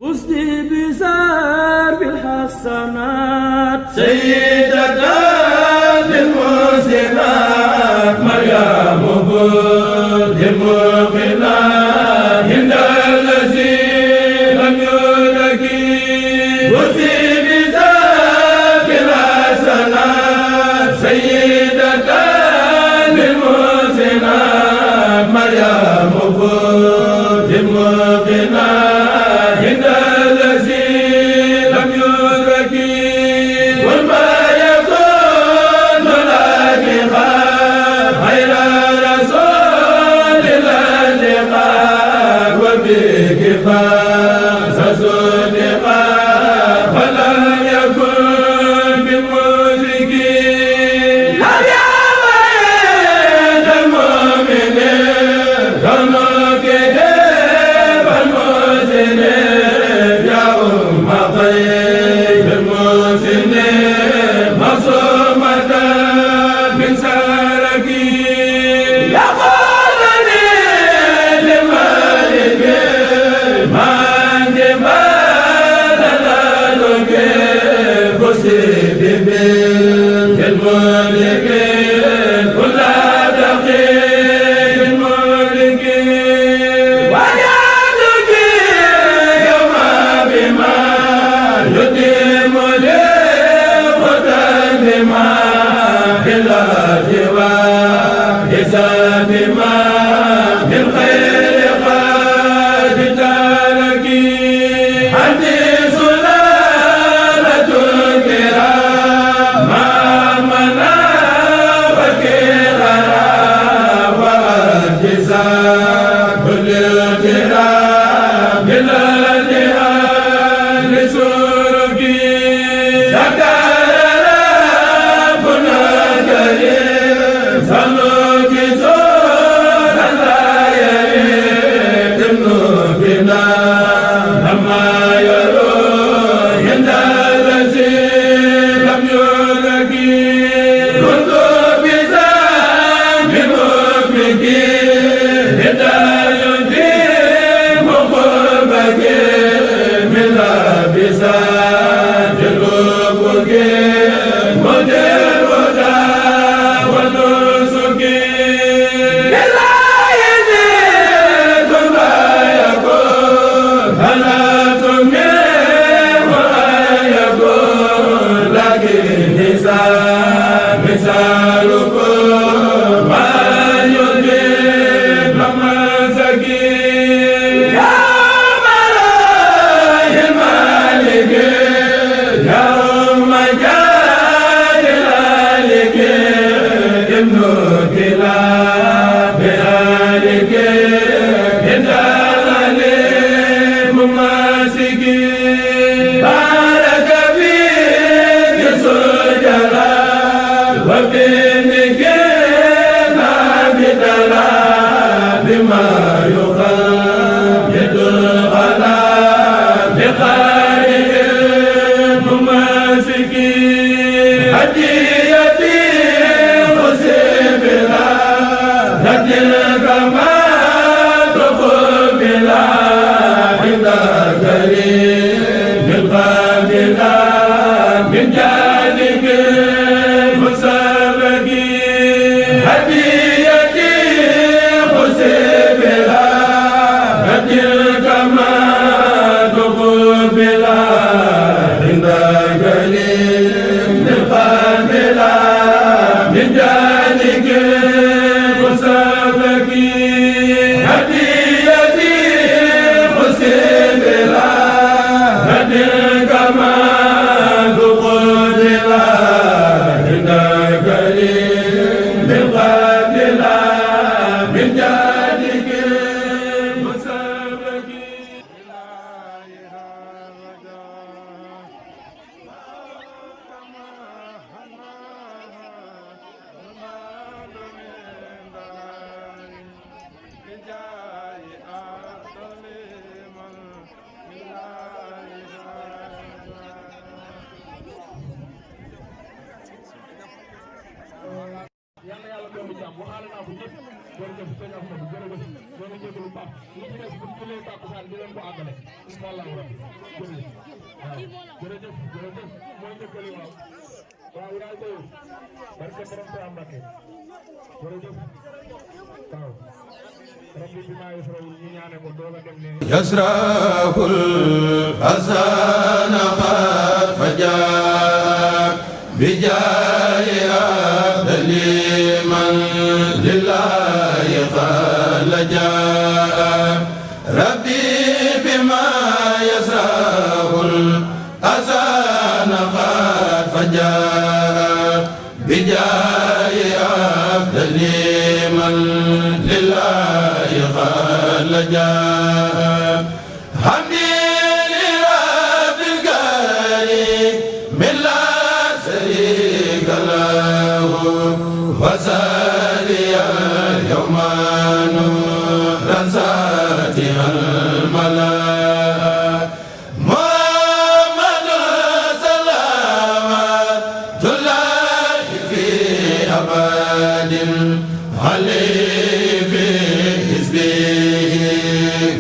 أسدي بزار بالحسنات سيدة للمحسنات مريم بنت الموقنات هند الذي لم يدرك أسدي بزار بالحسنات سيدة للمحسنات مريم بنت الموقنات yàlla yàlla doomu jàmm waxaale naa ko ñëpp jërëjëf sëñ Ahmadou jërëjëf ñoo ngi jégalu baax li ci des bu ñu jëlee tàkkusaan di leen ko àggale incha allahu rabbi jërëjëf waaw jërëjëf jërëjëf mooy njëkkali waaw waaw daal koy barke borom Tuubaa Mbàkke jërëjëf waaw rabbi bi maa yusraw ñu ñaane ko doog a dem ne yasrahul hasana qad faja bijaayi abdali man lillahi xalaja rabbi bima yasrahul hasana qad faja bijaayi abdali man lillahi xalaja وسالي اليوم نورا ساتها الملا محمد صلوات الله في أبد عليه في حزبه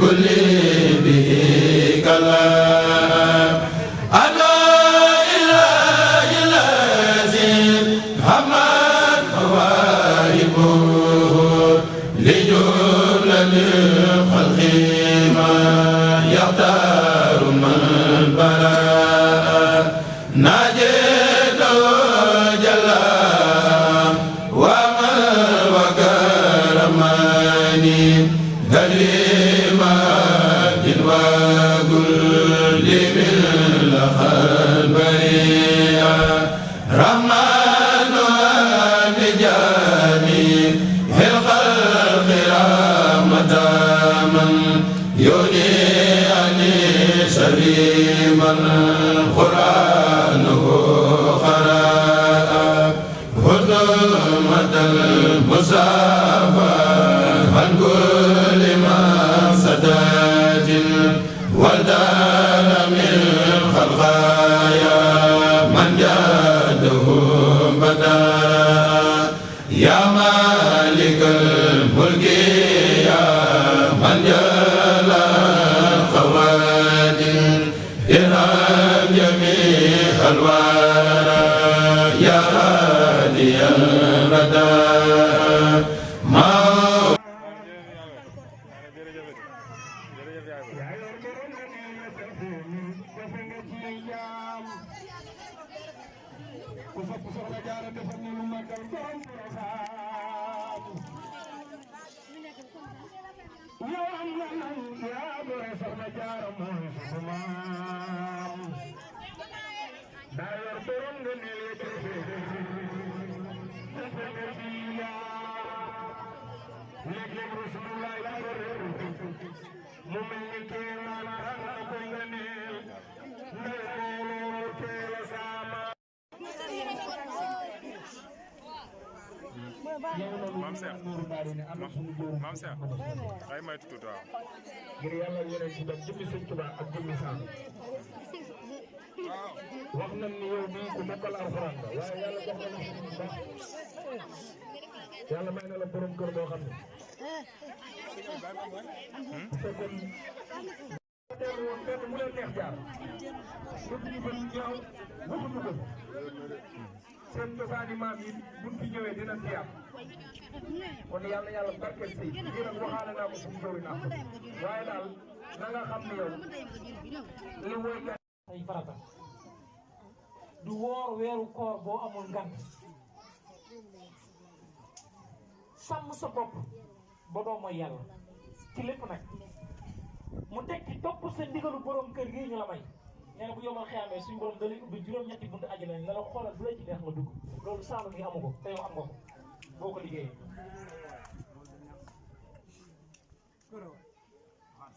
كل به كلام للخلق ما يختار من برا ناجيت جل ومن وكرمني كريما وكل من لخل بريا رحمن بجميع الخلق رحمة من يغني سليما قرآنه قرأ خدمة المصطفى عن كل مفسدة والدار من خلقايا من جاده بدا يا مالك الملك يا من جل الخوادم إرهام جميع الورى يا هادي الردى Maam Cheikh ay may tuuti waaw ngir yàlla yeneen ci dem jëmmi Sëñ Tuubaa ak jëmmi Saam wax nañ ni yow bii ku mokkal alxuraan la waaye yàlla jox na la bu baax yàlla may na la borom kër boo xam ne fekkoon teelu woon fenn mu leen neex jaar bëgg ñu bët ñaaw waxuñu ko seen cosaani maam yi buñ fi ñëwee dina fi yàq kon yàlla yàlla barkeel sëy lii nag waxaale naa ko suñu jori naa ko waaye daal na nga xam ne yow li woykat ay farata du woor weeru koor boo amul ngant sàmm sa bopp ba doo mooy yàlla ci lépp nag mu tekki topp sa ndigalu borom kër gi ñu la may nee na bu yomal xeamee suñu borom da lay ubbi juróom-ñetti buntu àjjana ne la xoolal bu la ci neex nga dugg loolu saalu gi amu ko te yow am nga ko boo ko liggéeyee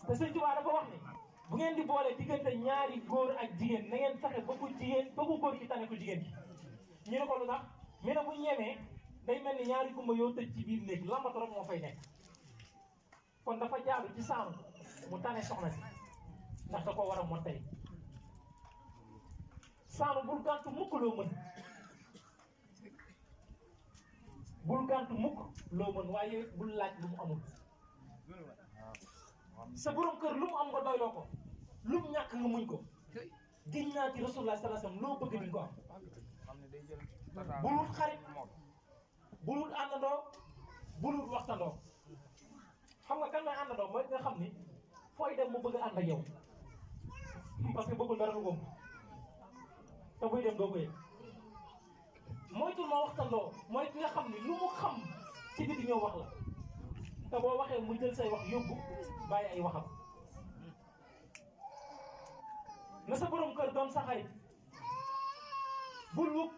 te Sëñ Tuubaa dafa wax ni bu ngeen di boole diggante ñaari góor ak jigéen na ngeen fexe ba ku góor ki tane ko jigéen ki ñu ne ko lu tax ñu ne bu ñemee day mel ni ñaari gumba yoo tëj ci biir néeg lambatu rek moo fay nekk kon dafa jaadu ci saamu mu tane soxna si ndax da ko war a mottali saamu bul gàntu mukk loo mën bul gàntu mukk loo mën waaye bul laaj lu mu amul sa borom kër lu mu am nga doyloo ko lu mu ñàkk nga muñ ko giñ naa ci Rasulullah sallallahu alayhi wasallam loo bëgg di nga ko am bul wut xarit bul wut àndandoo bul wut waxtandoo xam nga kan may àndandoo mooy nga xam ni fooy dem mu bëgg a ànd ak yow parce que bëggul dara lu gëm te buy dem doo ko yëg moytul ma waxtandoo mooy ki nga xam ni lu mu xam ci biti ñëw wax la te boo waxee mu jël say wax yóbbu bàyyi ay waxam na sa borom kër doon sa xarit bul wut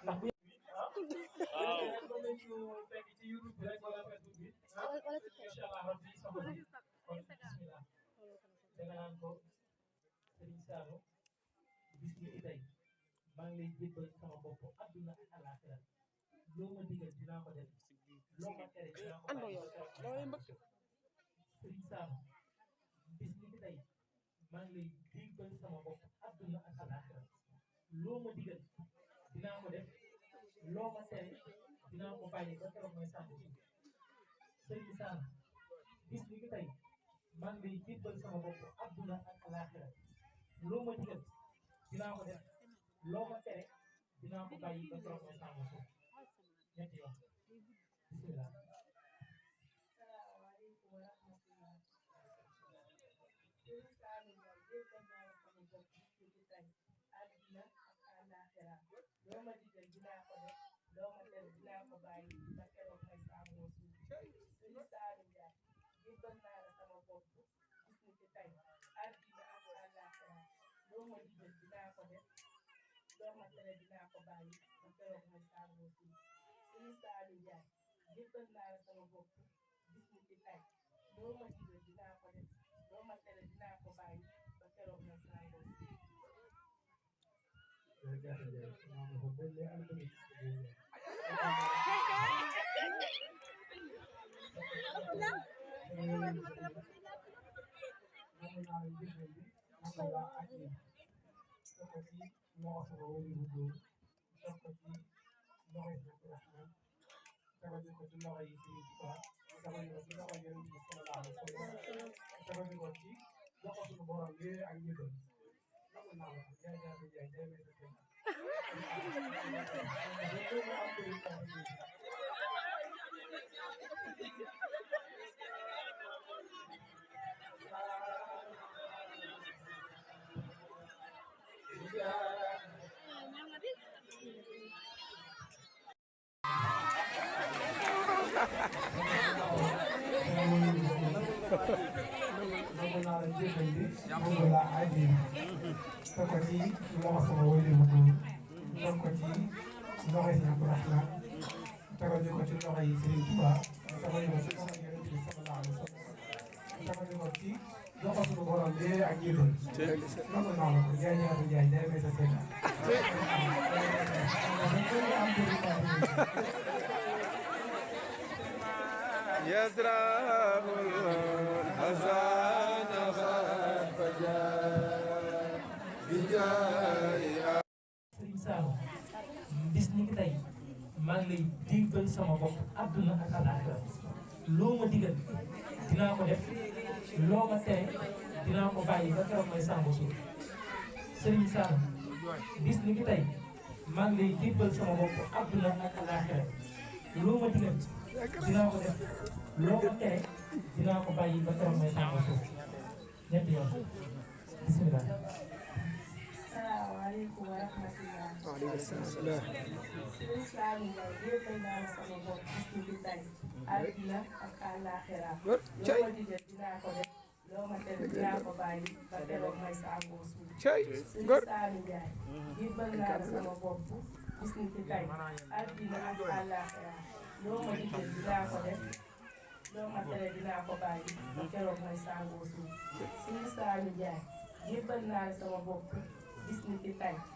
ndax bu fekk ci YouTube bi rek wala Facebook bi incha allah rabbi soxna si kon bismillah danga naan ko Serigne Saliou bis ni ci tey maa ngi lay jébbal sama bopp adduna ak àllaaxira loo ma digal dinaa ko def loo ma tere dinaa ko bàyyi Serigne Saliou bis ni ci tey maa ngi lay jébbal sama bopp adduna ak àllaaxira loo ma digal dinaa ko def loo ma tere dinaa ko bàyyi ba keroog mooy sàmm ci Serigne Saliou bis ni ci tey maa ngi lay jébbal sama bopp adduna ak àllaaxira loo ma digal dinaa ko def loo ma tere dinaa ko bàyyi ba keroog mooy sàmm suuf ñetti yoon bismillah. Salaamaaleykum wa rahmatullah. Serigne Saliou jébbal naa la sama bopp bis ni tey adduna ak àllaaxira loo ma digal dinaa ko def loo ma tere dinaa ko bàyyi ba keroog mooy sàmm suuf Serigne Saliou jébbal naa la sama bopp bis ni tey adduna ak àllaaxira loo ma digal dinaa ko def loo ma tere dinaa ko bàyyi ba keroog mooy sàmm suuf Serigne Saliou jébbal naa la sama bopp bis ni tey loo ma digal dinaa ko def loo ma tere dinaa ko bàyyi ba keroog mooy sàmm suuf. يزرع الحزن فجاء بجاي Serigne Saliou bis ni ki tey maa ngi lay jébbal sama bopp adduna ak àllaaxira loo ma digal dinaa ko def loo ma tere dinaa ko bàyyi ba keroog mooy sàmm suuf Serigne Saliou bis ni ki tey maa ngi lay jébbal sama bopp adduna ak àllaaxira loo ma digal dinaa ko def loo ma tere dinaa ko bàyyi ba keroog mooy sàmm suuf ñetti yoon bismillah. Salaamaaleykum wa rahmatullah. waaleykum salaam. Serigne Saliou jébbal naa la sama bopp bis ni tey adduna ak àllaaxira loo ma digal dinaa ko def loo ma tere dinaa ko bàyyi ba keroog mooy sàmm suuf Serigne Saliou jébbal naa la sama bopp bis ni tey adduna ak àllaaxira loo ma digal dinaa ko def loo ma tere dinaa ko bàyyi ba keroog mooy sàmm suuf Serigne Saliou jébbal naa la sama bopp bis ni tey